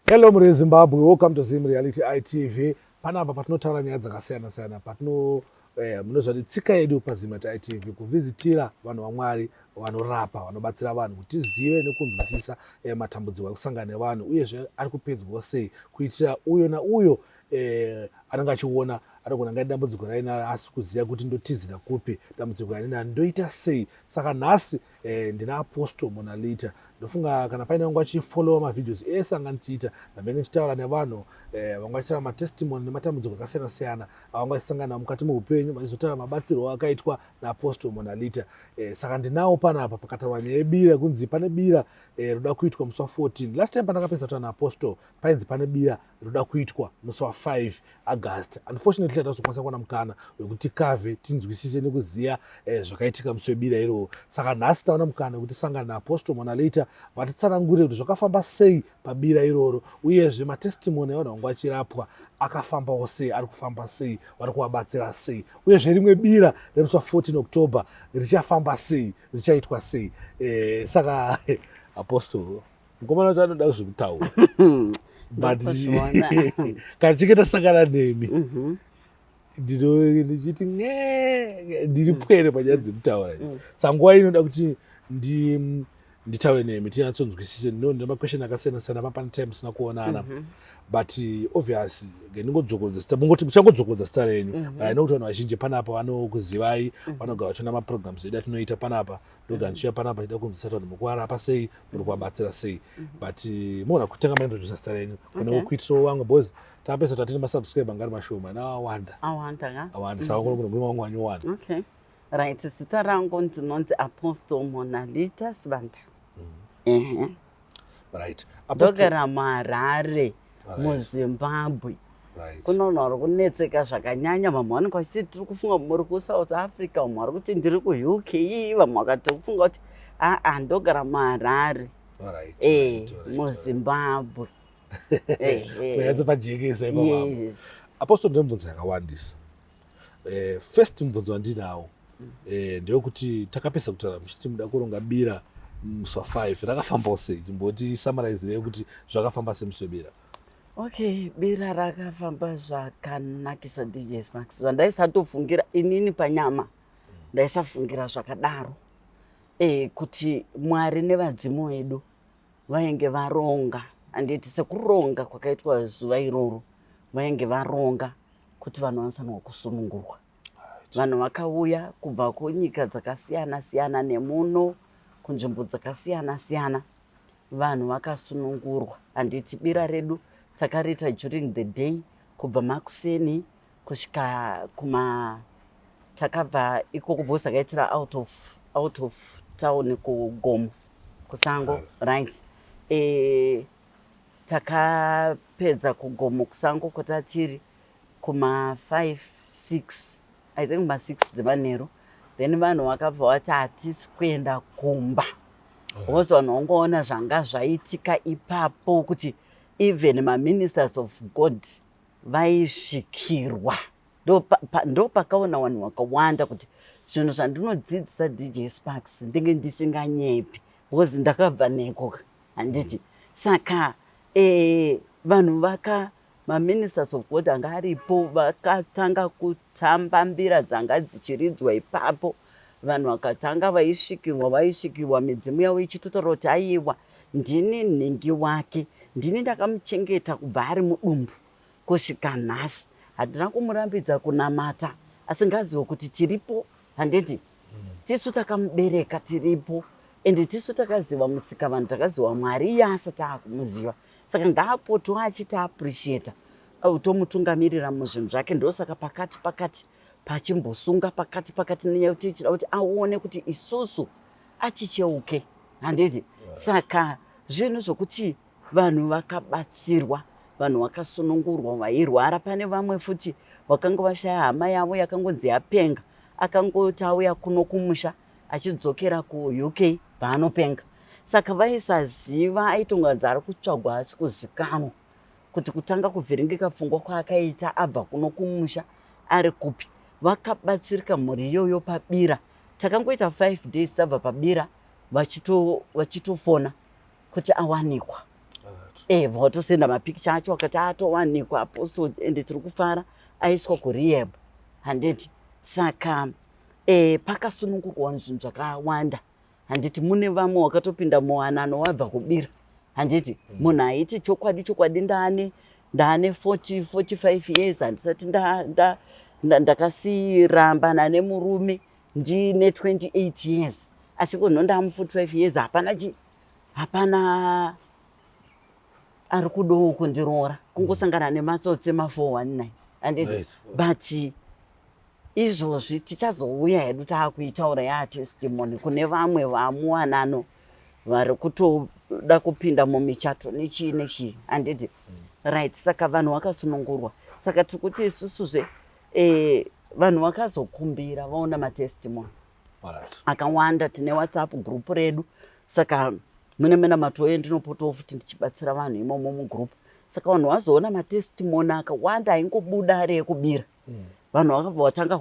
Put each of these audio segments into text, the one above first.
Hello muri Zimbabwe, welcome to Zim Reality ITV. Panapa patinotaura nyaya dzakasiyana siyana, patino munoziva kuti tsika yedu paZim Reality ITV kuvhizitira vanhu vaMwari vanorapa, vanobatsira vanhu kuti tizive nekunzwisisa matambudziko ari kusangana nevanhu uyezve ari kupedzwawo sei, kuitira uyo nauyo anenge achiona anogona kunge dambudziko rainaro asi kuziva kuti ndotizira kupi, dambudziko rainaro ndoita sei. Saka nhasi ndina Apostle Monalita. Ndofunga kana paine vangu vachifollowa mavideos ese anga ndichiita, ndambenge ndichitaura nevanhu vanga vachitaura matestimony nematambudziko akasiyana siyana avanga vachisangana nawo mukati meupenyu, vachizotaura mabatsirwo akaitwa naApostle Monalita. Saka ndinawo panapa pakataurwa nyaya yebira, kunzi pane bira roda kuitwa musi wa14. Last time pandakapedza kutaura naApostle painzi pane bira roda kuitwa musi wa5 August. Unfortunately hatazokwanisa kuwana mukana wekuti kave tinzwisise nekuziva zvakaitika musi webira iroro. Saka nhasi taona mukana wekuti sangana naApostle Monalita vatitsanangurire kuti zvakafamba sei pabira iroro, uyezve matestimony evanhu vanga vachirapwa akafambawo sei, ari kufamba sei, vari kuvabatsira sei, uyezve rimwe bira remusi wa14 October richafamba sei, richaitwa sei. Saka Apostle, mukomana kuti anoda zvekutaura, but kana tichinge tasangana nemi ndichiti nge ndiri pwere panyaya dzekutaura. Saka nguva inoda kuti nditaure nemi tinyatsonzwisise. Ndine maquestion akasiyana siyana, papane time tisina kuonana, but obvious ngendingodzokorodza zita, mungoti muchangodzokorodza zita renyu, but I know kuti vanhu vazhinji panapa vanokuzivai, vanogara vachiona maprograms edu atinoita panapa. Ndogara ndichiuya panapa chida kunzwisisa kuti vanhu mukuvarapa sei, muri kuvabatsira sei, but mogona kutanga maintrodusa zita renyu kune kuitirawo vamwe, because tapesa kuti atine masubscriber anga ari mashoma, naawanda. Awanda ka. Awanda, saka kune vamwe vanyowani. Okay, right, zita rangu ndinonzi Apostle Monalita Sibanda, ehe. Ndogara muHarare, muZimbabwe. Kuno vanhu vari kunetseka zvakanyanya. Vamwe vanenge vachiti tiri kufunga muri kuSouth Africa, vamwe vari kuti ndiri kuUK, vamwe vakati kufunga kuti aa, ndogara muHarare, muZimbabwe. Kunyatsa pajekesa ipapo. Apostle, ndine mibvunzo yakawandisa. First mubvunzo wandinawo ndewekuti takapesa kutaura muchiti muda kuronga bira musi wa5, rakafambawo sei? Chimboti summarizirei kuti zvakafamba semusi webira. Okay, bira rakafamba zvakanakisa, DJ Sparks, zvandaisatofungira inini panyama. Ndaisafungira zvakadaro, kuti Mwari nevadzimu vedu vainge varonga, handiti? Sekuronga kwakaitwa zuva iroro, vainge varonga kuti vanhu vanofanirwa kusunungurwa. Vanhu vakauya kubva kunyika dzakasiyana siyana nemuno kunzvimbo dzakasiyana siyana, vanhu vakasunungurwa, handiti? Bira redu takariita during the day, kubva makuseni kusvika kuma, takabva ikoko because takaitira out of town, kugomo kusango, right? Takapedza kugomo kusango kwatatiri kuma 5 6, I think ma 6 dzemanheru. Then vanhu vakabva vati hatisi kuenda kumba, because vanhu vangoona zvanga zvaitika ipapo, kuti even maministers of God vaisvikirwa. Ndo pakaona vanhu vakawanda kuti zvinhu zvandinodzidzisa, DJ Sparks, ndenge ndisinganyepi, because ndakabva neko, handiti? Saka vanhu vaka maministers of God anga aripo vakatanga kutamba mbira dzanga dzichiridzwa ipapo. Vanhu vakatanga vaisvikirwa, vaisvikirwa, midzimu yavo ichitotaura kuti aiwa, ndini nhingi wake, ndini ndakamuchengeta kubva ari mudumbu kusvika nhasi, handina kumurambidza kunamata, asi ngazive kuti tiripo, handiti? Tisu takamubereka, tiripo, ende tisu takaziva musika vanhu, takaziva Mwari iye asati akumuziva. Saka ngaapotewo achiti appreciata, tomutungamirira muzvinhu zvake. Ndosaka pakati pakati pachimbosunga pakati pakati, nenyaya yekuti tichida kuti aone kuti isusu achicheuke, handiti? Saka zvinhu zvokuti vanhu vakabatsirwa, vanhu vakasunungurwa vairwara. Pane vamwe futi vakanga vashaya hama yavo yakangonzi yapenga, akangoti auya kuno kumusha achidzokera kuUK paanopenga. Saka vaisaziva, aitonganzi ari kutsvagwa asi kuzikanwa kuti kutanga kuvhiringika pfungwa kwaakaita abva kuno kumusha ari kupi. Vakabatsirika mhuri iyoyo pabira. Takangoita 5 days tabva pabira, vachitofona kuti awanikwa. Eh, vatosenda mapikicha acho akati atowanikwa apostle, ende tiri kufara, aiswa kurehab, handiti? Saka pakasunungurwa zvinhu zvakawanda, handiti? Mune vamwe wakatopinda muwanano wabva kubira, handiti? Munhu aiti, "Chokwadi chokwadi, ndane 40 45 years, handisati ndakasirambana nemurume, ndine 28 years, asi kuno ndamu 45 years, hapana chi hapana ari kudawo kundiroora, kungosangana nematsotsi ema419," handiti? But izvozvi tichazouya hedu taakuitaura yatestimony kune vamwe vamuwanano vari kutoda kupinda mumichato nechii nechii, handiti? Right, saka vanhu vakasunungurwa. Saka tiri kuti isusuzve vanhu vakazokumbira vaona matestimony akawanda. Tine WhatsApp group redu, saka mune minamato ndinopotawo futi ndichibatsira vanhu imomo mugroup. Saka vanhu vazoona matestimony akawanda aingobuda ari ekubira. Vanhu vakabva vatanga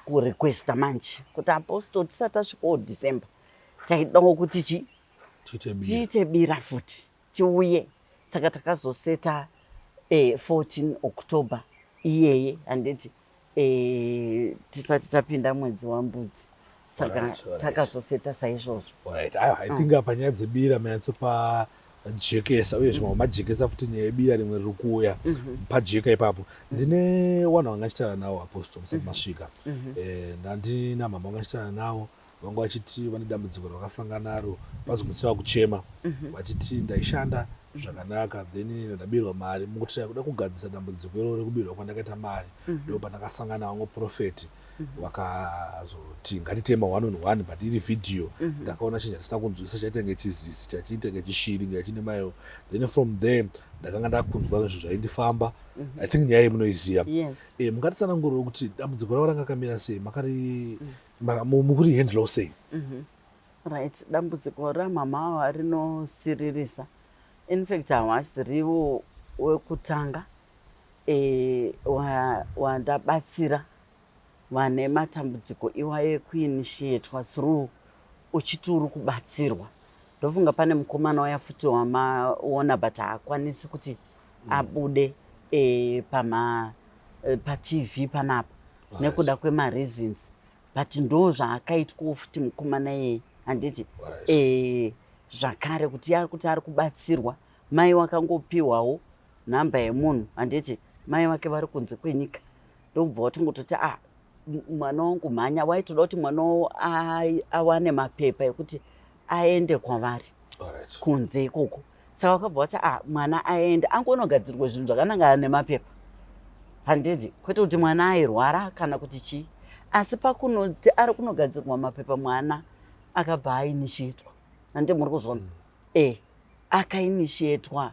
kurequesta manje kuti, "Apostle, tisati tasvikawo December, taidawo kuti chi Tiite bira. Tiite bira futi, tiuye." Saka takazoseta 14 October iyeye, handiti? Tisati tapinda mwedzi waMbudzi, saka takazoseta saizvozvo. Alright. Aiwa, I think apa nyaya dzebira manyatsopajekesa, uyezve mamwe majekesa futi nyaya yebira rimwe riri kuuya pajeka ipapo. Ndine vanhu vanga chitaura navo, apostle, musati masvika. Ndandina mama vanga chitaura navo, vanga vachiti vane dambudziko ravakasangana naro, vazomusiva kuchema vachiti, "Ndaishanda zvakanaka, then ndabirwa mari. Mukuti kuda kugadzisa dambudziko iroro rekubirwa kwandakaita mari, ndo pandakasangana vamwe profeti, vakazoti ngatitema one on one, but iri vhidhiyo. Ndakaona chinhu chatisina kunzwisa, chaitenge chizisi, chachiitenge chishiri ngachine mayo. Then from there ndakanga ndakunzwa zvinhu zvaindifamba." I think nyaya iyi munoiziva. Yes. Mungatitsanangurire kuti dambudziko ravo ranga rakamira sei? Makari mukurihandlawo sei? Right, dambudziko ramama ava rinosiririsa. In fact, havasirivo wekutanga wandabatsira vane matambudziko iwayo ekuinitiatwa through uchiti uri kubatsirwa. Ndofunga pane mukomana waya futi wamaona, but haakwanisi kuti abude paTV panapa nekuda kwemareasons, but ndo zvaakaitwawo futi mukomana iyeye, handiti? Zvakare kuti ari kuti ari kubatsirwa, mai wakangopiwawo nhamba yemunhu, handiti? Mai vake vari kunze kwenyika, ndobva watongototi, "Ah, mwana wangu, mhanya." Waitoda kuti mwana wavo awane mapepa ekuti aende kwavari kunze ikoko. Saka wakabva wati, "Ah, mwana aende angonogadzirwe zvinhu zvakanangana nemapepa," handiti? Kwete kuti mwana airwara kana kuti chii, asi pakunoti ari kunogadzirwa mapepa, mwana akabva ainitiatwa, handiti? Muri kuzvona? Akainitiatwa,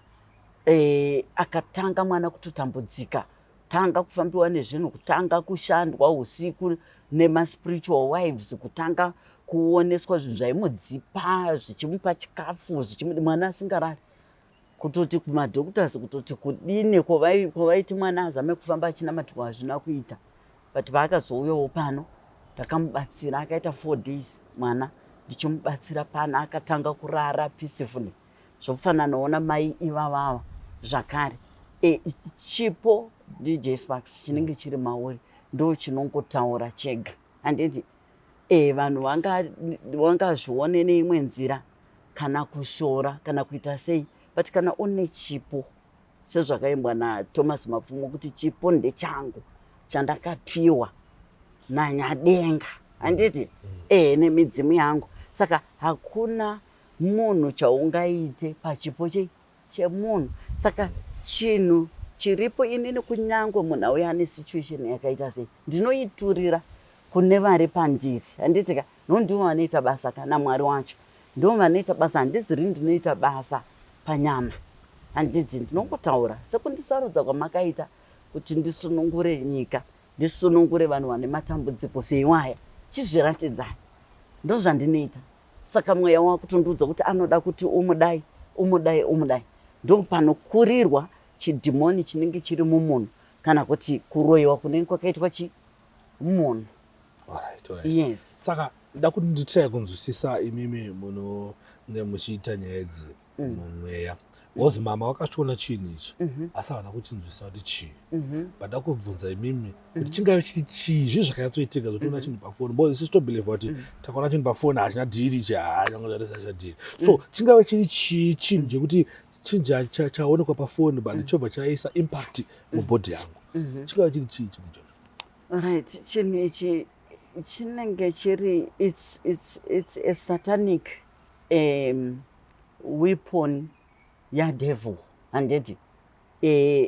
akatanga mwana kutotambudzika, tanga kufambiwa nezvinhu, kutanga kushandwa usiku nemaspiritual wives, kutanga kuoneswa zvinhu zvaimudzipa, zvichimupa chikafu, mwana asingarari, kutoti kumadoctors, kutoti kudini, kwavaiti mwana azame kufamba achinamatirwa, hazvina kuita. But paakazouyawo pano, ndakamubatsira, akaita 4 days mwana ndichimubatsira pano, akatanga kurara peacefully, zvokufananawo namai ivavava zvakare. Chipo, DJ Sparks, chinenge chiri mauri ndo chinongotaura chega, handiti? Vanhu vangazvione neimwe nzira, kana kushora, kana kuita sei, but kana une chipo, sezvakaimbwa naThomas Mapfumo kuti, "Chipo ndechangu chandakapiwa naNyadenga," handiti? Nemidzimu yangu. Saka hakuna munhu chaungaite pachipo chemunhu. Saka chinhu chiripo, inini kunyangwe munhu auya ane situation yakaita sei, ndinoiturira kune vari pandiri, handiti ka? No, ndivo vanoita basa, kana Mwari wacho ndo vanoita basa. Handiziri ndinoita basa panyama, handiti? Ndinongotaura sekundisarudza kwamakaita kuti ndisunungure nyika, ndisunungure vanhu vane matambudziko seiwaya. Chizviratidzai, ndo zvandinoita. Saka mweya wakutondiudza kuti anoda kuti umudai, umudai, umudai, ndo panokurirwa chidhimoni chinenge chiri mumunhu, kana kuti kuroyiwa kunenge kwakaitwa chi munhu. Alright. Yes. Saka nda kuti nditry kunzwisisa, imimi munonge muchiita nyaya idzi mumweya. Because mama vakachiona chinhu ichi, asi havana kuchinzwisisa kuti chii. But kubvunza imimi kuti chingave chiri chii, zvii zvakanyatsoitika zvotoona chinhu pafoni? Because isusu tobelieve kuti takaona chinhu pafoni hachina dhiri ichi, haanyangozvarisa dhiri. So chingave chiri chii chinhu chekuti chinhu chaonekwa pafoni but chobva chaisa impact mubody yangu? Chingave chiri chii chinhu ichocho? Right, chinhu ichi chinenge chiri it's a satanic weapon yadevil, handiti?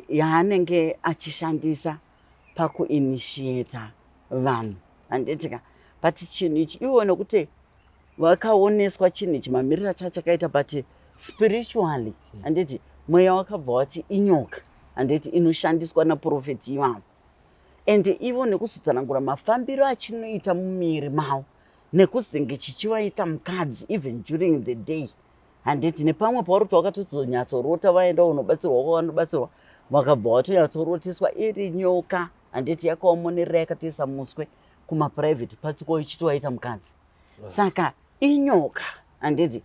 Yaanenge achishandisa pakuinitiata vanhu, handiti ka? But chinhu ichi iwo, nekuti vakaoneswa chinhu ichi mamiriro acho achakaita, but spiritually, handiti, mweya wakabva wati inyoka, handiti, inoshandiswa naprofeti ivavo. And ivo nekuzotsanangura mafambiro achinoita mumiri mavo, nekuzenge chichivaita mukadzi even during the day, handiti? Nepamwe pauri kuti wakatozonyatsorota vaenda unobatsirwa kwavanobatsirwa, vakabva watonyatsorotiswa iri nyoka, handiti, yakaomonerera, yakatoisa muswe kumaprivate parts ko ichitovaita mukadzi. Saka inyoka, handiti?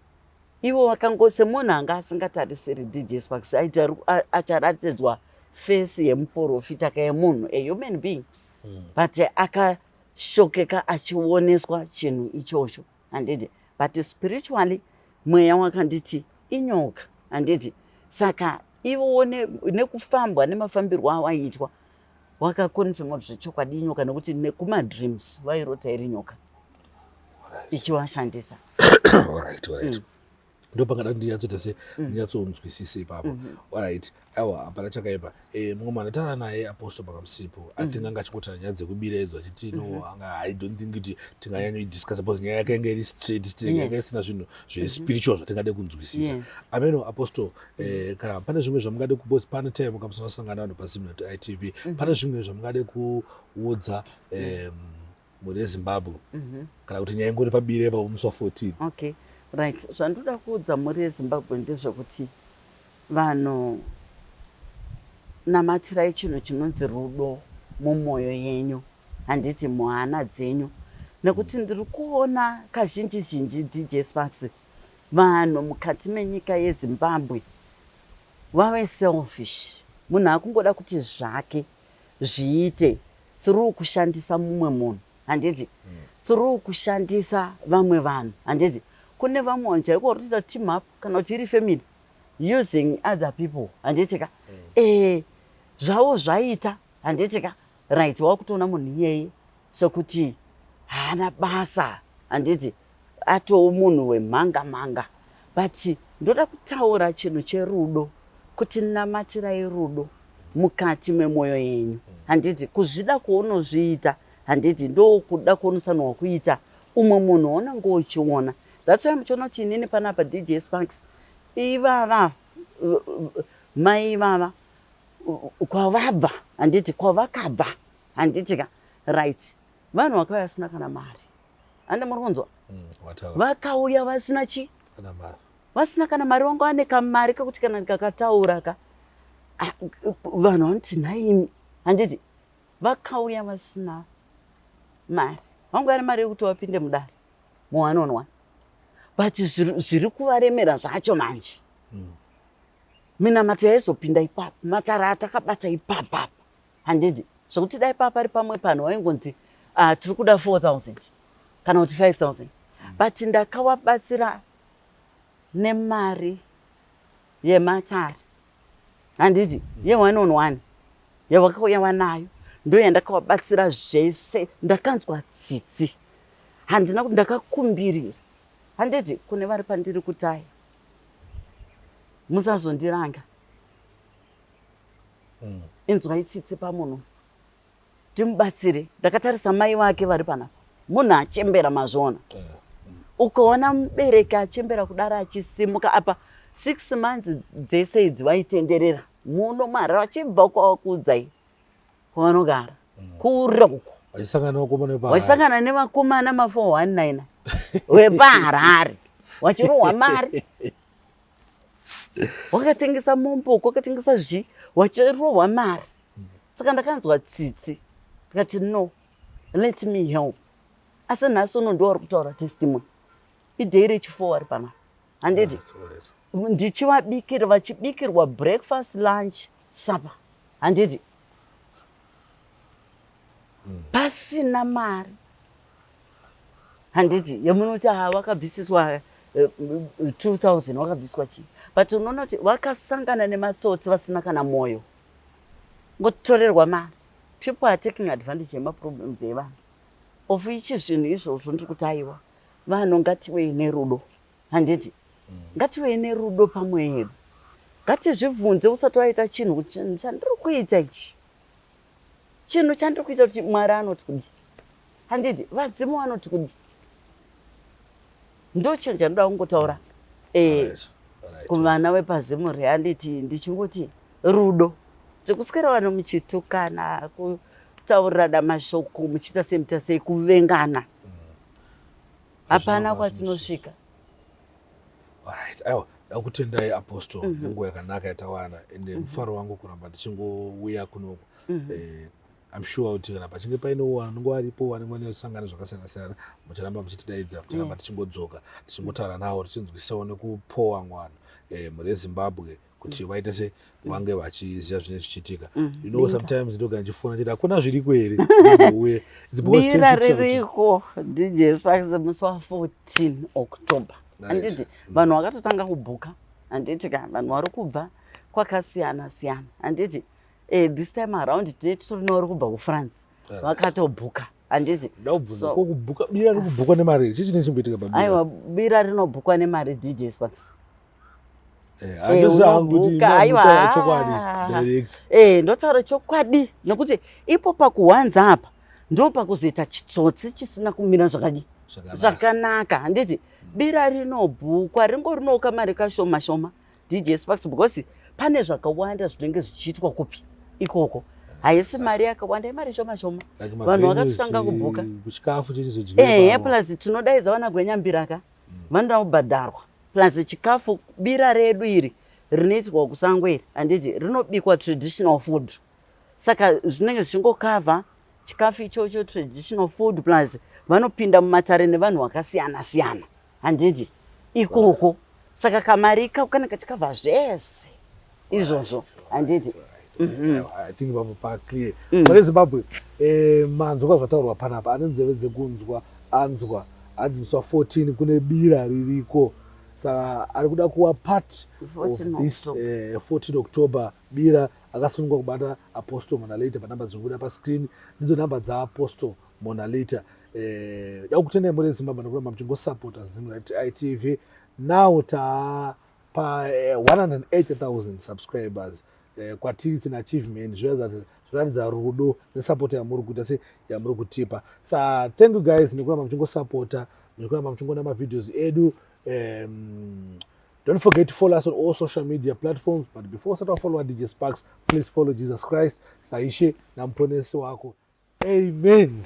Ivo vakango semunhu anga asingatarisiri DJ Sparks acharatidzwa face yemuprofita kayemunhu, a human being, but akashokeka achioneswa chinhu ichocho, handiti? But spiritually mweya wakanditi inyoka, handiti? Saka ivowo nekufambwa nemafambirwo awaitwa, wakaconfirma kuti zvechokwadi inyoka, nekuti nekumadreams vairota iri nyoka ichivashandisa. Alright. Ndo pangada ndinyatsoita se ndinyatsonzwisise ipapo. Alright, aiwa, hapana chakaipa. Mumwe munhu andataura naye, Apostle Pakamusipo, I think anga achimbotaura nyaya dzekubira idzo, achiti no, anga, I don't think kuti tinganyanyoidiscuss because nyaya yake yanga iri straight straight, yanga isina zvinhu zviri spiritual zvatingade kunzwisisa. Ameno, Apostle, kana pane zvimwe zvamungade, because pane time kamusana vanhu paZimnet ITV, pane zvimwe zvamungade kuudza mhuri yeZimbabwe, kana kuti nyaya ingori pabire ipapo musi wa14? Okay, right, zvandoda kuudza mhuri yeZimbabwe ndezvekuti vanhu, namatirai chinhu chinonzi rudo mumwoyo yenyu, handiti, muhana dzenyu, nekuti ndiri kuona kazhinji zhinji, DJ Sparks, vanhu mukati menyika yeZimbabwe vave selfish. Munhu akungoda kuti zvake zviite through kushandisa mumwe munhu, handiti, through kushandisa vamwe vanhu, handiti? Kune vamwe vanhu chaiko vari kutoita team up, kana kuti iri family using other people, handiti ka? Zvavo zvaita, handiti ka? Right, wakutoona munhu iyeye sekuti haana basa, handiti, atoo munhu wemhanga mhanga. But ndoda kutaura chinhu cherudo, kuti namatirai rudo mukati memwoyo yenyu, handiti? Kuzvida kwaunozviita, handiti, ndokuda kwaunofanirwa kuita umwe munhu waunenge uchiona. That's why muchiona kuti inini panapa, DJ Sparks, ivava mai ivava kwavabva, handiti, kwavakabva, handiti ka? Right, vanhu vakauya vasina kana mari, hande muri kunzwa? Vakauya vasina chi? Kana mari. Vasina kana mari. Vanga vane kamari kekuti kana kakataura ka, vanhu vanoti nhaimi, handiti? Vakauya vasina mari, vanga vane mari yekuti vapinde mudare mu1 on 1, but zviri kuvaremera zvacho manje, minamato yaizopinda ipapo, matara atakabata ipapapa, handiti, zvokuti dai paa pari pamwe panhu waingonzi, tiri kuda 4000 kana kuti 5000, but ndakavabatsira nemari yematare, handiti, ye1 on 1 yavakauya vanayo, ndo yandakavabatsira zvese. Ndakanzwa tsitsi, handina kuti ndakakumbirira, handiti, kune vari pandiri kutaya, musazondiranga. Inzwai tsitsi pamunhu, timubatsire. Ndakatarisa mai vake vari panapa, munhu achembera, mazviona? Ukaona mubereki achembera kudaro achisimuka apa, 6 months dzese idzi vaitenderera muno mari vachibva kwavakuudzai kwavanogara kure uko. Vachisangana nevakomana vepaHarare. Vachisangana nevakomana ma419 vepaHarare, vachirohwa mari, wakatengesa mombe, wakatengesa zvi, wachirohwa mari. Saka ndakanzwa tsitsi, ndikati, "No, let me help." Asi nhasi uno ndo vari kutaura testimony, iday rechi4 vari panapa, handiti? Alright. Ndichivabikira, vachibikirwa breakfast, lunch, supper, handiti? Pasina mari, handiti, yemunoti ha vakabvisiswa 2000, vakabviswa chii, but unoona kuti vakasangana nematsotsi vasina kana mwoyo, ngotorerwa mari. People are taking advantage yemaproblems evanhu, of ichi zvinhu izvozvo. Ndiri kuti aiwa, vanhu ngativei nerudo, handiti? Ngativei nerudo pamwoyo yedu. Ngatizvibvunze usati waita chinhu kuti chinhu chandiri kuita ichi, chinhu chandiri kuita kuti Mwari anoti kudii, handiti? Vadzimu vanoti kudii? Ndo chinhu chandoda kungotaura kuvana vepaZimu Reality, ndichingoti rudo. Zvekuswera vanhu muchitukana, kutaurirana mashoko, muchiita sei, muita sei, kuvengana, hapana kwatinosvika. Alright, aiwa, ndakutendai, Apostle, nenguva yakanaka yatawana. Ende mufaro wangu kuramba ndichingouya kunoku. I'm sure kuti kana pachinge paine vanenge varipo, vanenge vanesangano zvakasiyana siyana, mucharamba muchitidaidza, mucharamba tichingodzoka, tichingotaura navo, tichinzwisisawo nekupowa mwana mhuri yeZimbabwe kuti vaite se vange vachiziva zvinenge zvichiitika. Sometimes ndogara ndichifona chiti hakuna zviriko here, uye it's because Bira tichitira kuti ririko, DJ Sparks, musi wa14 October, handiti? Vanhu vakatotanga kubhuka, handiti ka? Vanhu vari kubva kwakasiyana siyana, handiti? This time around tine titori nevari kubva kuFrance, vakatobhuka, handiti? Ndakubvunza, ko kubhuka, bira riri kubhukwa nemari, chii chinenge chimboitika pabira? Aiwa, bira rinobhukwa nemari, DJ Sparks. Handizivi hangu kuti Unobhuka, aiwa. Mutaura chokwadi direct. Ndotaura chokwadi nekuti ipo pakuwanza apa ndo pakuzoita chitsotsi chisina kumira zvakadii? Zvakanaka. Zvakanaka, handiti? Bira rinobhukwa, ringorinoka mari kashoma shoma, DJ Sparks, because pane zvakawanda zvinenge zvichiitwa kupi ikoko. Haisi mari yakawanda, imari shoma shoma. Like Vanhu mavenues, vakatotanga kubhuka. Kuchikafu chichizodyiwa Ehe. ipapo. Plus tinodaidza vana gwenyambiraka, vanoda kubhadharwa, plus chikafu. Bira redu iri rinoitwa kusango iri, handiti? Rinobikwa traditional food, saka zvinenge zvichingokavha chikafu ichocho, traditional food, plus vanopinda mumatare nevanhu vakasiyana siyana, handiti, ikoko. Saka kamari ikako kanenge kachikavha zvese izvozvo, handiti? I think ipapo paclear. Mune Zimbabwe, manzwa zvataurwa panapa. Ane nzeve dzekunzwa anzwa. Hanzi musi wa14 kune bira ririko, saka ari kuda kuva part of 14 this October. 14 October bira, akasunungwa kubata Apostle Monalita panhamba dziri kubuda pascreen. Ndidzo nhamba dzaApostle Monalita. Da kutendai muri Zimbabwe nekuramba muchingosapota Zimrat ITV. Now taa pa 180,000 subscribers. Kwatiri tine achievement, zvinoratidza rudo nesupport yamuri kuita, se yamuri kutipa. Sa thank you guys nekuramba muchingosapota, nekuramba muchingoona mavideos edu. Don't forget to follow us on all social media platforms. But before usati wafollowa DJ Sparks, please follow Jesus Christ saIshe naMuponesi wako. Amen.